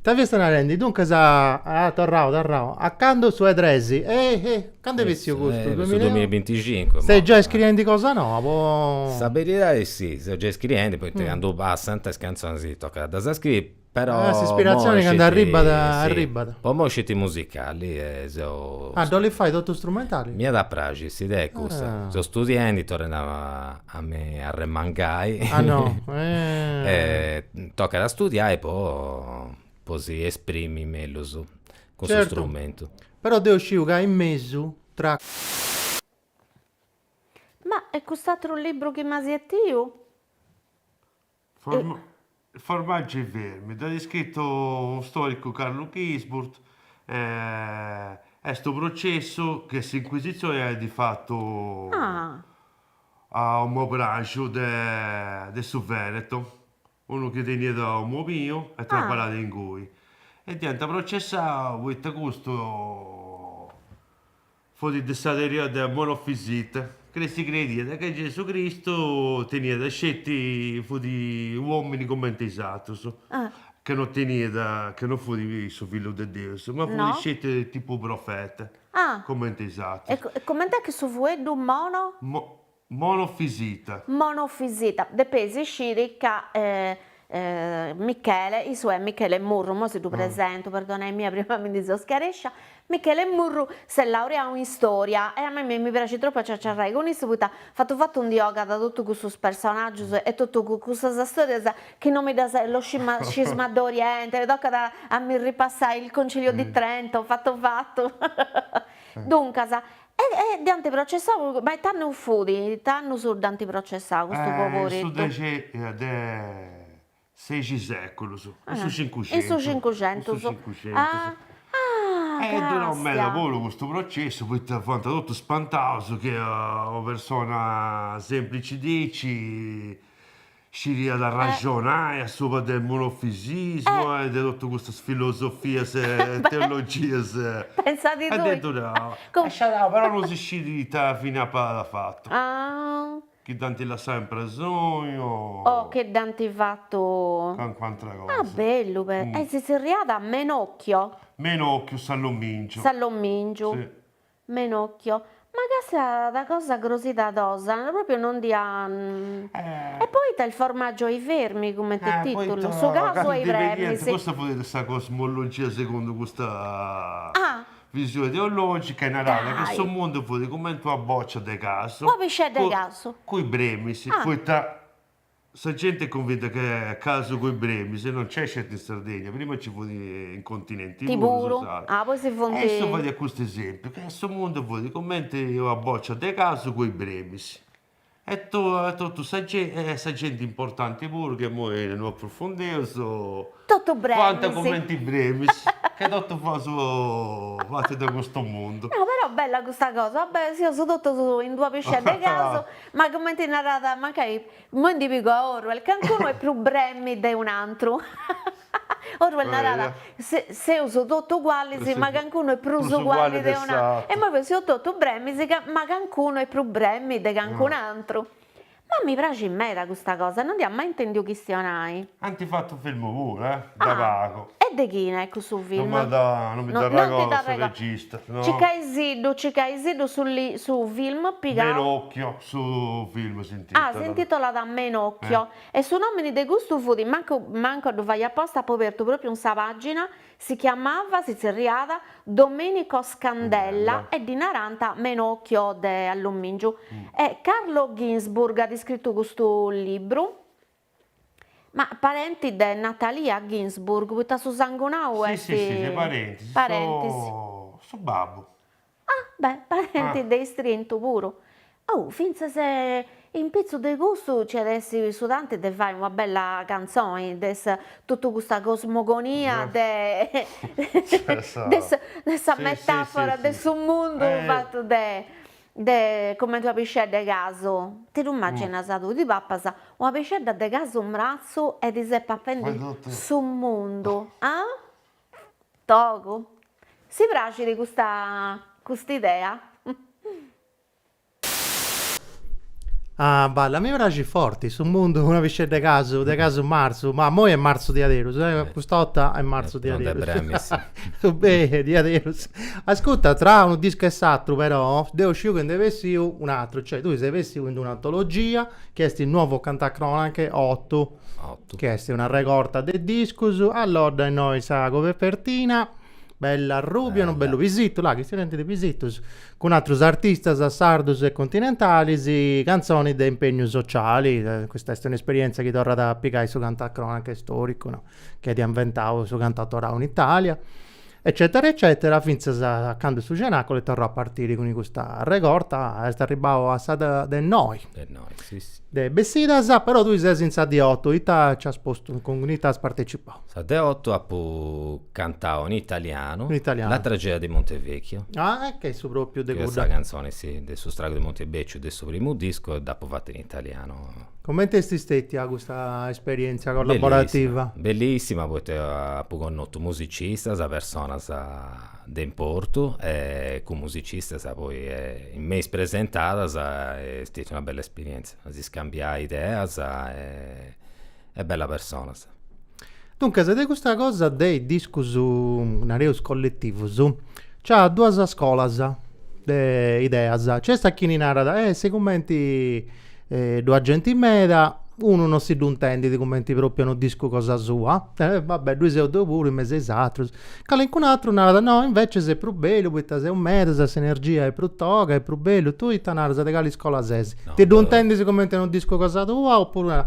Ita fiast narendi, duncas, ah, torrau, torrau. A candu su E3? Eh, eh, candu est bessiu custu? Su duamilla e binticincu. Ses giai scriendi cosa noa po. Sa beridadi si, seu giai scriendi, poita candu passant is cantzonis tocat a ddas scriri, però Ah, s'ispiratzioni candu arribat, arribat. Po imoi sceti musicali e seu. Ah, dd'olis fai totu strumentali? M'iat a praxi, s'idea est cussa. Seu studiendi, torrendi a mi arremangai. Ah no, eh. E tocat a studiai po po si esprimi mellus cun su strumentu. Però deu sciu ca in mesu tra. Ma e cust'atru libru chi m'as 'etiu? Formaggio ai vermi, dd'at iscritu unu storicu Carlu Ginzburg, est unu processu che s'Inquisitzioni at fatu a unu mobraxu de su Veneto, unu chi teniat unu mobiu e traballat ingui, e dd'iant processau poita custu Fut de sa teoria de monofisita, chi si crediat ca Gesu Cristu teniat sceti, fut u'omini cumenti is atrus, ca no teniat, ca no fut su fillu de Deus, ma fut sceti tipu profeta, cumenti is atrus. E coment'est chi su fueddu mono? Monofisita. Monofisita. Depeis sciri ca Michele, issu est Michele Murru, imoi si ddu presentu, perdonaimia prima mi ndi seu scarescia, Michele Murru s'est laureau in storia e a mei mi praxit tropu a ciaciarrai cun issu poita fatu fatu ndi 'ogat totu cussus personaggius e totu cussas storias chi non mi ddas lo scisma d'Oriente, tocat a mi ripassai il Concilio di Trento fatu fatu. Duncas E dd'ant processau, ma ita annu fut? Ita annus dd'ant processau custu poboritu? In su de seixi seculus, in su cincuxentus. In su cincuxentus. In su cincuxentus. Ah, E durau meda puru custu processu, poita fuant totus spantaus chi una persona semplici diaici Sciriat arraxonai a suba de monofisismu e de totu custas filosofias e teologias. Pensadi tui. E de durau. E sciadau, però non si scit ita fini apat fatu. Chi dd'ant lassau in presoni o. O chi dd'ant fatu. Calincuna atra cosa. Ah bellu però. E si zerriat Menocchio. Menocchio s'allomingiu. S'allomingiu. Si. Menocchio, Ma casta da cosa crosidadosa, propriu non dd'ia. E poita il formaggio ai vermi cumenti titulu, su casu a i bremis. Custa fut sa cosmologia segundu custa visioni teologica e narat che su mundu fut cumenti una boccia de casu. Una piscedda 'e casu. Cun i bremis, poita Sa genti est cunvinta che casu cun i bremis non c'est sceti in Sardegna, prima ci fut in continenti puru su sardu. Ah, poi si funt. E issu fadiat custu esempiu, che su mundu fut cumenti una boccia de casu cun i bremis. E totu sa genti, sa genti importanti puru, che immoi no aprofundeus, Totu bremis. Fuant cumenti bremis, che totu faus parti de custu mundu. No, però bella custa cosa, va bè, seus totus in d'una piscedda 'e casu, ma cumenti narat, mancai, immoi ndi pigu a Orwell, cancunu est prus bremi de un'antru. Orwell narat, seus totu ugualis, ma cancunu est prus uguali de un'antru. E immoi seus totu bremis, ma cancunu est prus bremi de cancun'antru. Ma mi praxit meda custa cosa, non dd'ia mai intendiu chistionai. Ant fatu film puru, eh, da pagu. E de chine est cussu film? Non non mi dd'arregordu su regista, no. Circaisiddu, circaisiddu su su film pigau. Menocchio, su film s'intitolat. Ah, s'intitolat Menocchio. E su nomini de custu fut, mancu mancu a ddu fai aposta apu obertu propriu in sa pagina, Si chiamava, si zerriat, Domenico Scandella e ddi narant Menocchio de allomingiu. E Carlo Ginzburg at iscritu custu libru, ma parenti de Natalia Ginzburg, poita su sangunau est. Si, si, si, parentis, parentis. Su babbu. Ah, beh, parenti de istrintu puru. Oh, fintzas in pitzu de custu nci at essi su tanti de fai una bella cantzoni de totu custa cosmogonia de de sa metafora de su mundu fatu de de cumenti una piscedda 'e casu. Ti ddu immaginas tui, ti papas una piscedda de casu mratzu e ti ses papendi su mundu, ah? Togu! Si praxit custa cust'idea? Ah balla, mi praxit forti su mundu una piscedda 'e casu, de casu martzu, ma immoi est martzu diaderus, eh, custa 'orta est martzu diaderus. Beh, diaderus. Ascurta, tra unu discu e s'atru però, deu sciu chi nd'est bessiu un'atru, cioè tui ses bessiu in d'un'antologia chi est il Nuovo Cantacronache 8, chi est una regorta de discus, allodda innoi sa copertina Bella arrubia, unu bellu pisitu, là, chistionendi de pisitus, cun atrus artistas sardus e continentalis, cantzonis de impegnu sociali, custa est un'esperienza chi torrat a pigai su cantacronache storicu, no, chi at inventau su cantautorau in Italia, eccetera eccetera, fintzas a candu su Cenacolo est torrau a partiri cun custa arregorta, est arribau a sa de noi. De noi, si si. De bessidas, però tui ses in sa de otu, ita nci as postu, cun ita as partecipau? Sa de otu apu cantau in italianu, in italianu. La tragedia di Montevecchio. Ah, e ch'est su propriu de cudda. Sa cantzoni, sì, de su stragu de Montebecciu de su primu discu e dd'apu fata in italianu. Comente est stetia custa esperientzia collaborativa? Bellissima, poita apu connotu musicistas, personas de importu e cun musicistas poi in me is presentadas est stetia una bella esperientzia, a si scambiai ideas e e bella personas. Duncas, de custa cosa de is discus, nareus, colletivus, nc'at duas scolas de ideas, nc'est a chini narat, eh sigumenti ddu at genti meda, unu non si ddu intendit cumenti propriu unu discu cosa sua, eh va bè, ddui seu deu puru in mesu a is atrus, calincun'atru narat, no, invecias est prus bellu poita seus medas, s'energia est prus toga, est prus bellu, tui ita naras, de cali iscola ses? Ti ddu intendis cumenti unu discu cosa tua opuru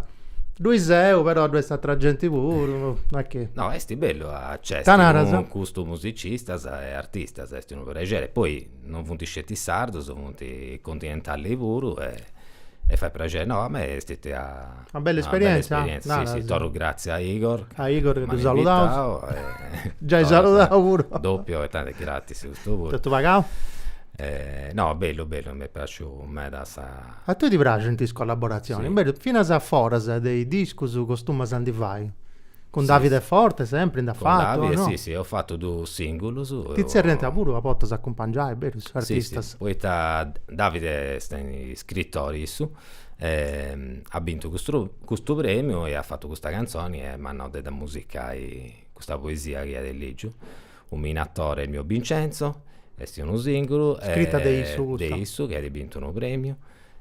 Ddui seu, però ddu est atra genti puru, no est chi. No, est bellu a nc'est cun custus musicistas e artistas, est unu prexeri, poi non funt sceti sardus, funt continentali puru e e fait prexeri, no a mei est stetia una bella esperienza, si si, torru gratzias a Igor, a Igor chi ddu saludaus, giai saludau puru, doppiu e tanti gratis custu puru, totu pagau No, bellu bellu, m'est praxiu meda sa. A tui ti praxint is collaboratzionis, sì. Berus, finas a foras de is discus costumas a ndi fai. Cun Davide Forte sempri nd'as fatu, no? Cun Davide, sì, sì, eus fatu dus singulus. Ti tzerriant puru a bortas a acumpangiai, berus, artistas. Sì, sì, poita Davide est iscritori issu, at bintu custu custu premiu e at fatu custa cantzoni e m'at nau de dda musicai custa poesia chi at ligiu Un minatore il mio Vincenzo, est unu singulu. Scrita de issu custa. De issu chi at bintu unu premiu.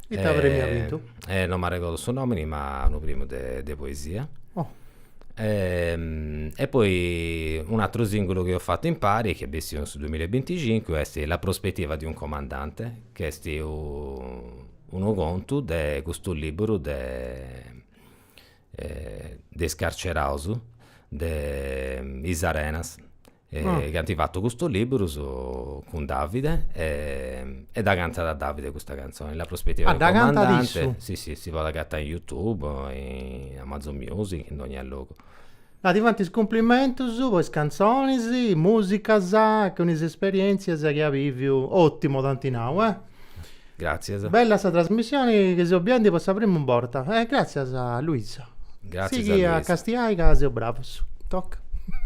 Ita premiu at bintu? Non m'arregodu su nomini ma unu premiu de de poesia. Oh. E poi un'aturu singulu chi eus fatu impari, chi est bessiu in su duamilla e binticincu, est La prospettiva di un comandante, chi est unu contu de custu liburu de de is carceraus de Is Arenas chi ant fatu custus liburus cun Davide e dda cantat Davide custa cantzoni, La prospettiva del comandante, si si, si podit agatai in YouTube, in Amazon Music, in dogna logu. Ah, ti faint is cumplimentus po is cantzonis, is musicas, cun is esperientzias chi as biviu, ottimo t'ant nau, eh. Gratzias. Bella sa trasmissioni chi seu biendi po sa primu borta. E gratzias a Luisa. Gratzias a Sighi a castiai ca seus bravus. Toca.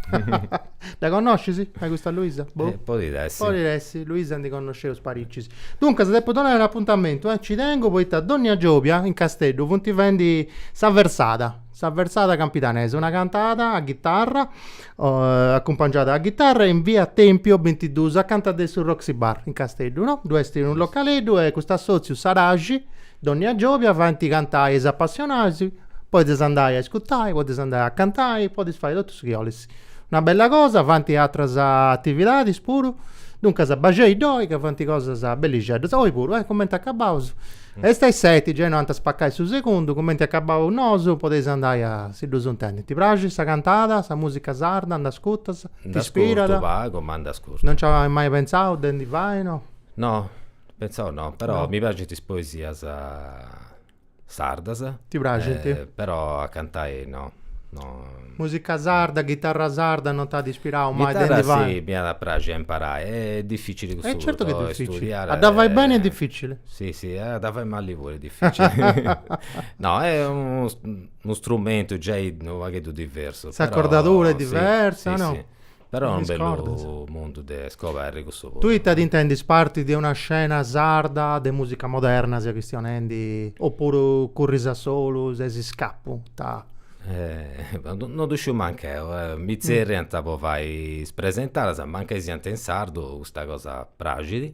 Dda connoscis a custa Luisa? Boh. Podit essi. Podit essi, Luisa ndi connosceus paricis. Duncas depu donai un'apuntamentu, eh, ci tengu poita dònnia giòbia in Casteddu funt fendi sa versada, sa versada campidanesa, una cantada a ghitarra acumpangiada a ghitarra in via Tempio bintidus acanta de su Roxy Bar in Casteddu, no? Ddu est unu localeddu e custu assotziu Saraxi dònnia giòbia faint cantai is apassionaus, podis andai a iscutai, podis andai a cantai, podis fai totu su chi 'olis. Una bella cosa, faint atras atividadis puru, duncas baxei ddoi ca faint cosas bellixeddas, oi puru, eh, cumenti acabaus, est a is seti, gei no ant a spacai su segundu, cumenti acabaus nosu podeis andai a si ddus intendi. Ti praxit sa cantada, sa musica sarda, nd'ascurtas, t'ispirat? Nd'ascurtu pagu, ma nd'ascurtu. Non nci as mai pentzau de ndi fai, no? No, pentzau no, però mi praxint is poesias sardas. Ti praxint? Però a cantai no, no. Musica sarda, ghitarra sarda non t'at ispirau mai de ndi fai? Ghitarra sì, m'iat a praxi a imparai, est dificili custu E certu chi est dificili, a dda fai beni est dificili. Si si, a dda fai mali puru est dificili. No, est unu strumentu giai unu pagheddu diversu. S'acordadura est diversa, no? Però est unu bellu mundu de scoberri cussu puru. Tui ita t'intendis parti de una scena sarda de musica moderna, seu chistionendi, opuru curris a solu, ses scapu, ita? No ddu sciu mancu eo, mi zerriant po fai is presentadas, mancai siant in sardu, custa cosa praxit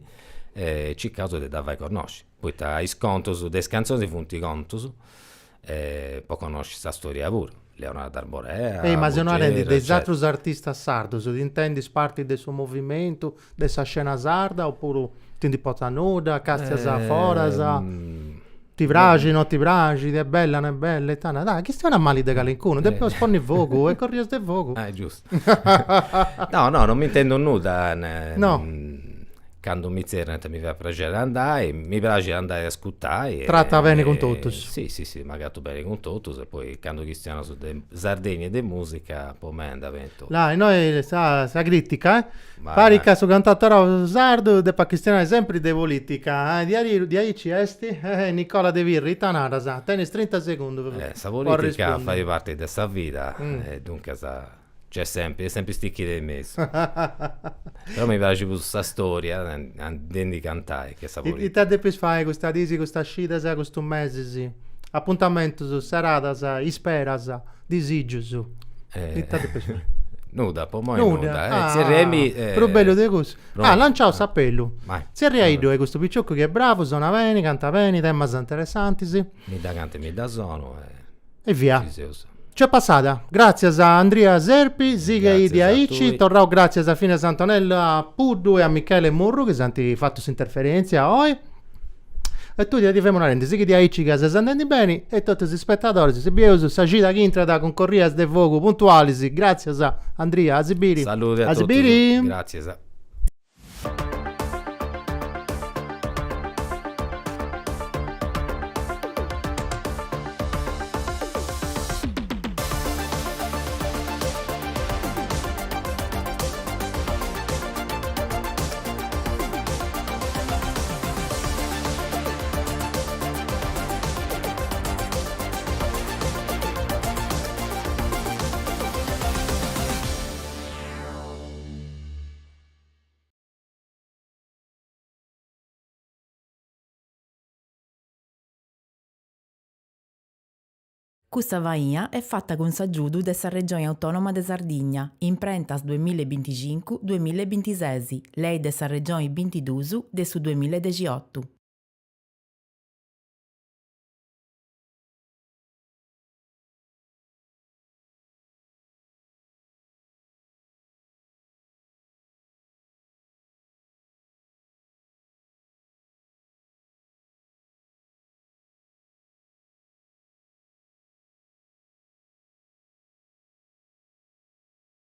e circaus de dda fai connosci, poita is contus de is cantzonis funt contus po connosci sa storia puru, Leonardo Arborea, Ei, ma seu narendi de is atrus artistas sardus, t'intendis parti de su movimentu de sa scena sarda opuru ti ndi importat nudda, castias a foras, ti praxit, no ti praxit, est bella, no est bella, ita nai, dai, chistiona mali de calincunu, depeus ponni fogu e corrias de fogu. Ah, giustu. No, no, non m'intendu nudda, No. Candu mi zerriant mi fait praxeri andai, mi praxit andai a ascurtai e. Trata beni cun totus. Si, si, si, m'agatu beni cun totus e poi candu chistionaus de Sardegna e de musica po mei andat beni totu. Là, innoi sa sa critica eh, parit ca su cantautorau sardu depat chistionai sempri de politica, eh, diaici est? Nicola De Pirri, ita naras? Tenis trinta segundus po arrespundi. Sa politica fait parti de sa vida e duncas Nc'est sempri, est sempri stichida in mesu. Però mi praxit prus sa storia andendi cantai che sa politica. Ita depis fai custa disi, custas cidas, custus mesis? Apuntamentus, seradas, isperas, disigius. Ita depis fai? Nudda, po immoi nudda. Tzerriaimì. Prus bellu de cussu. Ah, lanciaus s'apellu. Tzerriaiddu custu picioccu chi est bravu, sonat beni, cantat beni, temas interessantis. Mi dda cantu e mi dda sonu e. E via. Ci seus. C'est passada. Gràtzias a Andria Serpi, sighei diaici, torraus gràtzias finas a Antonella Puddu e a Michele Murru chi s'ant fatu s'interferèntzia oi. E tui ita ti femu narendi, sighi diaici ca ses andendi beni e totus is spetadoris si bieus sa cida chi intrat cun Corrias de Fogu puntualis. Gràtzias Andria, a si biri. Saludi a totus. A si biri. Gràtzias. Custa faina est fata cun s'agiudu de sa Regioni Autònoma de Sardigna, imprentas duamilla e binticincu, duamilla e bintises, lei de sa Regioni bintiduus de su duamilla e dexiotu.